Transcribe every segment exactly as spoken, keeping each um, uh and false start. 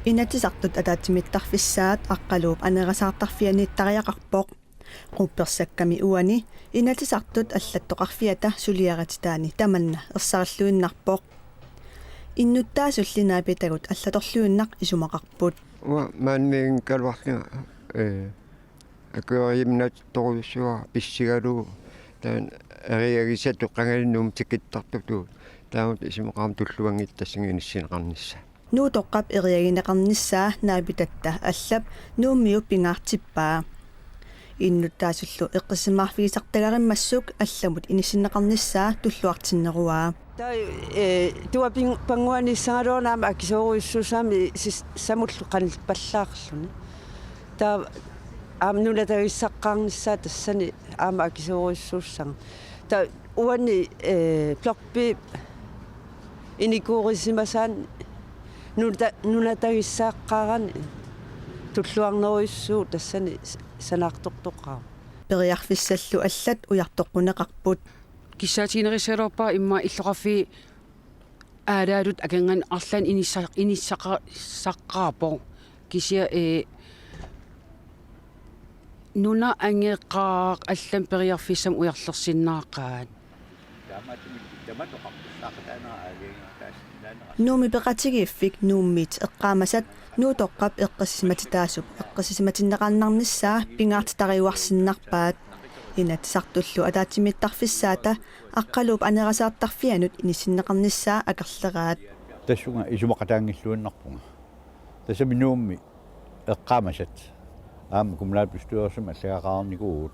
Inatsisartut ataatsimiittarfissaat Aqqaluup aneerasaartarfianiittariaqarpoq. Quppersakkami uani Inatsisartut allattoqarfiata suliarititaani tamanna ersarilluinnarpoq. Innuttaasulli naapitagut allatorluinnaq isumaqarput. Uanga maaniinngikkaluarlunga, ee, akueriinnartorujussuara pissigalugu taanna eriagisatut qangali Nuummi tikittartutut. Taamatut isumaqarama tulluanngitsoq tassunga inissinneqarnissaa. Nuutoqqap eriagineqarnissaa naapitatta allap Nuummiup pingaartippaa. Innuttaasullu eqqissisimaarfigisartagarimmassuk allamut inissinneqarnissaa tulluartinneruaa. Taava, ee, tuavinnguanissagaluarluni aamma akisoorujussuussammat sis-, samullu qanillipallaarluni. Taava aamma nunatagissaqqaarnissaa tassani aamma akisoorujussuussaaq. Taava uani, ee, blokpi inikuurisimasaani nunata-, nunatagissaqqaarani tulluarnerujussuuvoq tassani s-, sanaartortoqaaq. Periarfissallu allat ujartoqquneqarput. Kissaatiginerissagaluarpara immaqa illoqarfiit aalaatut akornanni arlaannik inissa-, inissaqa-, saqqaarpoq. Kisianni, ee, nuna angeqaaq allamik periarfissamik ujarlersinnaaqaat. Nuummi Peqatigiiffik Nuummiit eqqaamasat Nuutoqqap eqqissisimatitaasup eqqissisimatinneqarnissaa pingaartitariuarsinnarpaat. Inatsisartullu ataatsimiittarfissaata Aqqaluup aneerasaartarfianut inissinneqarnissaa akerleraat. Tassunga isumaqataanngilluinnarpunga. Tassami Nuummi eqqaamasat aamma kommunalbestyrelsimi allagaqarnikuuvugut.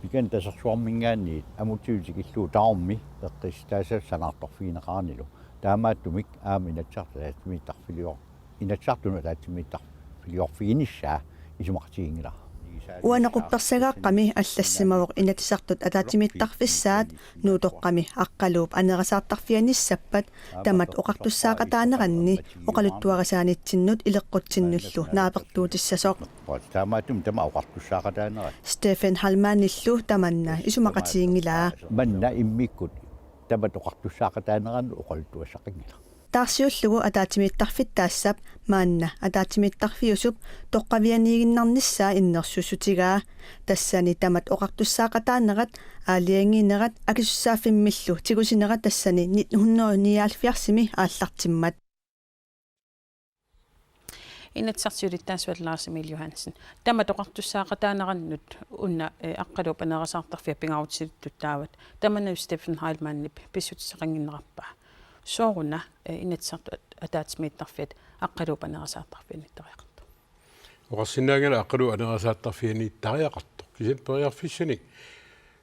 Pikan tasersuarminngaanniit amutsivik tikillugu tamarmi eqqissitaassat sanaartorfigineqaranilu. Taamaattumik aamma Inatsisartut ataatsimiittarfilior-, Inatsisartunut ataatsimiittarfiliorfiginissaa isumaqatiginngilara. Uani quppersagaaqqami allassimavoq Inatsisartut ataatsimiittarfissaat Nuutoqqami Aqqaluup aneerasaartarfianissappat tamat oqartussaaqataaneranni oqaluttuarisaanitsinnut ileqqutsinnullu naapertuutissasoq. Taamaattumik tamaat oqartussaaqataanerat. Stephen Heilmannillu tamanna isumaqatiginngilaa. Manna immikkut tamat oqartussaaqataaneranni oqaluttuassaqanngilaq. Taarsiullugu ataatsimiittarfittaassap maanna ataatsimiittarfiusup toqqavianiiginnarnissaa innersuussutigaa. Tassani tamat oqartussaaqataanerat, aalajangiinerat akisussaaffimmillu tigusinerat tassani nitten hundrede nioghalvfjerdsimi aallartimmat. Inatsisartut siulittaasuat Lars Emil Johansen. Tamat oqartussaaqataanerannut una, eh, Aqqaluup aneerasaartarfiat pingaarutilittut taavat. Tamanna Stephen Heilmannip pissutissaqannginnerarpaa. Sooruna, eh, Inatsisartut at-, ataatsimiittarfiat Aqqaluup aneerasaartarfianiittariaqartoq. Oqarsinnaanngilaq Aqqaluup aneerasaartarfianiittariaqartoq. Kisianni periarfissanik,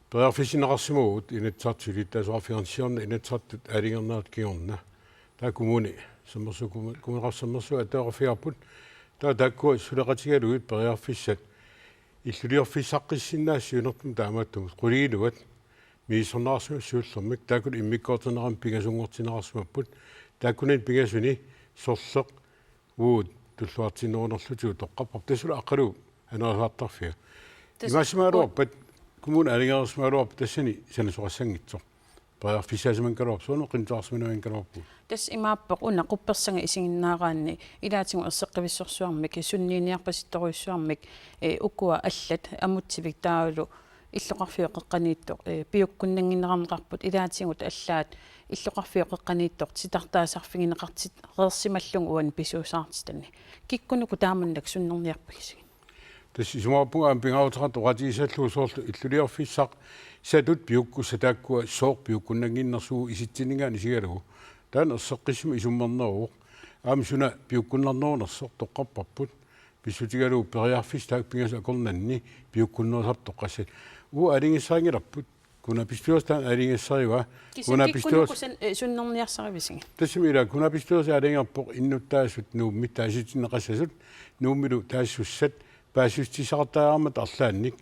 periarfissinneqarsimavugut Inatsisartut siulittaasuat, finansierna Inatsisartut aalajangerneratut kingorna. Taava kommuni, sermersuut, kommu-, Kommuneqarfik Sermersuut attaveqarfigaarput. Taava taakkua suleqatigalugit periarfissat illuliorfissaqqissinnaapput siunertut taamaattumik. Quliiluat misissorneqarsimapput siullermik. Taakkulu immikkoortinneqarnermi pingasunngortinneqarsimapput. Taakkunani pingasuni sorleq uagut tulluartinnerunerlutik utoqqarpar. Tassalu Aqqaluup aneerasaartarfia. Tassa imaassimagaluarpat, kommuni aalajangereersimagaluarpat tassani sanasoqassanngitsoq. Periarfissaasimagaluarpoq, soorlu qinnuteqarsimaneqanngikkaluarpugut. Tassa imaappoq una quppersaanga isiginnaaraanni ilaatigut erseqqivissorsuarmik, sunniiniarpasittorujussuarmik, eh, ukua allat amutsivik taavalu illoqarfiup qeqqaniittoq, eh, piukkunnannginnerarneqarput, ilaatigut allaat illoqarfiup qeqqaniittoq titartaasarfigineqartitsereersimallugu uani pisuusaartitani. Kikkunuku taamannak sunnerniarpagisigit? Tassa isumaqarpunga aamma pingaaruteqartoq oqaatigisallugu soorlu illuliorfissaq satut piukkussat taakkua sooq piukkunnannginnersut isitsinninngaanniit isigalugu. Taanna erseqqissumik isummerneruvoq. Aamma suna piukkunnarnerunersoq utoqqarparput. Pissutigalugu periarfissat taakku pingasut akornanni piukkunnerusartut toqqassat. Uagut aalajangissarinngilarput. Kommunalbestyrelsip taanna aalajangigassarivaa. Kisianni kommunalbestyrelse-, kikkunuku san-, eh, sunnerniarsarivisigit? Tassami ila kommunalbestyrelsip aalajangerpoq innuttaasut Nuummi taasitinneqassasut, Nuummilu taassussat paasissutissaqartariaqarmata arlaannik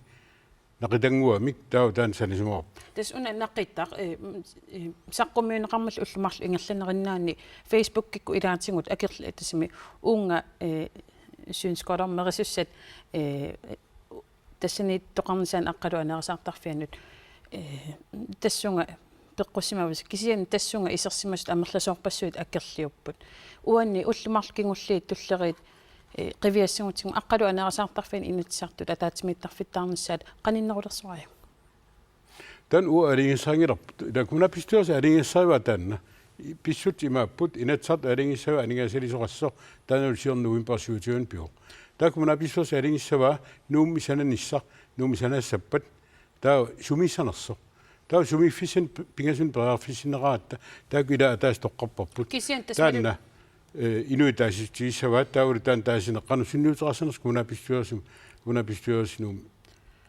naqitannguamik, taava taanna sanasimavarput. Tassa una naqitaq, eh, mm, eh, saqqummiunneqarmalli ullut marluk ingerlanerinnaanni Facebookikkut ilaatigut akerl-, tassami uunga, eh, synskårdommerisussat, eh, tassaniittoqarnissaanut Aqqaluup aneerasaartarfianut, eh, tassunga peqqussimavasi, kisianni tassunga isersimasut amerlasoorpassuit akerliupput. Uani ullut marluk kingulliit tulleriit Ee, qiviassagutsigit aqqalu aneerasaartarfiani Inatsisartut ataatsimiittarfittaarnissaat qaninnerulersorajuk? Taanna uagut aalajangigassarinngilarput. Ila kommunalbestyrelsi aalajangigassarivaa taanna. Pissutsit imaapput, Inatsisartut aalajangigassavaa aningaasaliisoqassasoq, taannalu siorna novembarip syvogtyve pivoq. Taava kommunalbestyrelsi aalajangissavaa Nuummi sananissaq, Nuummi sanassappat, taava sumiissanersoq. Taava sumiiffissanik p-, pingasunik periarfissinneqaratta, taakku ila ataaseq toqqarparput. Kisianni tassa taanna, eh, inuit taasissutigissavaat, taavalu taanna taasineq qanoq sunniuteqarsimanersoq kommunalbestyrelsimi, kommunalbestyrelsinut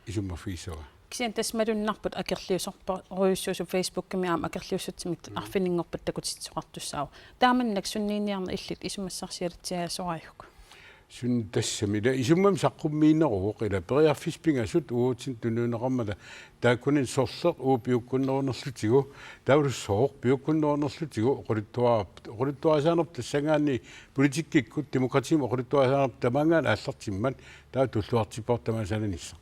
isummerfigissavaa. Kisianni tassa malunnarpoq akerliusorpassuusut Facebookimi aamma akerliussutsimik arfininngorpat takutitsisoqartussaavoq. Taamanikkut sunniiniarneq illit isumassarsialitsiasoraajuk? Suna tassami. Ila isummamik saqqummiineruvoq, ila periarfissat pingasut uatsinnut tunniunneqarmata. Taakkunani sorleq uagut piukkunnerunerlutigu, taavalu sooq piukkunnerunerlutigu oqaluttuaraapput. Oqaluttuarisaanerput tassanngaanniit politikkikkut demokratiimut oqaluttuarisaanerput tamaanngaanniit aallartimmat, taava tulluartipparput tamaasa sananissaq.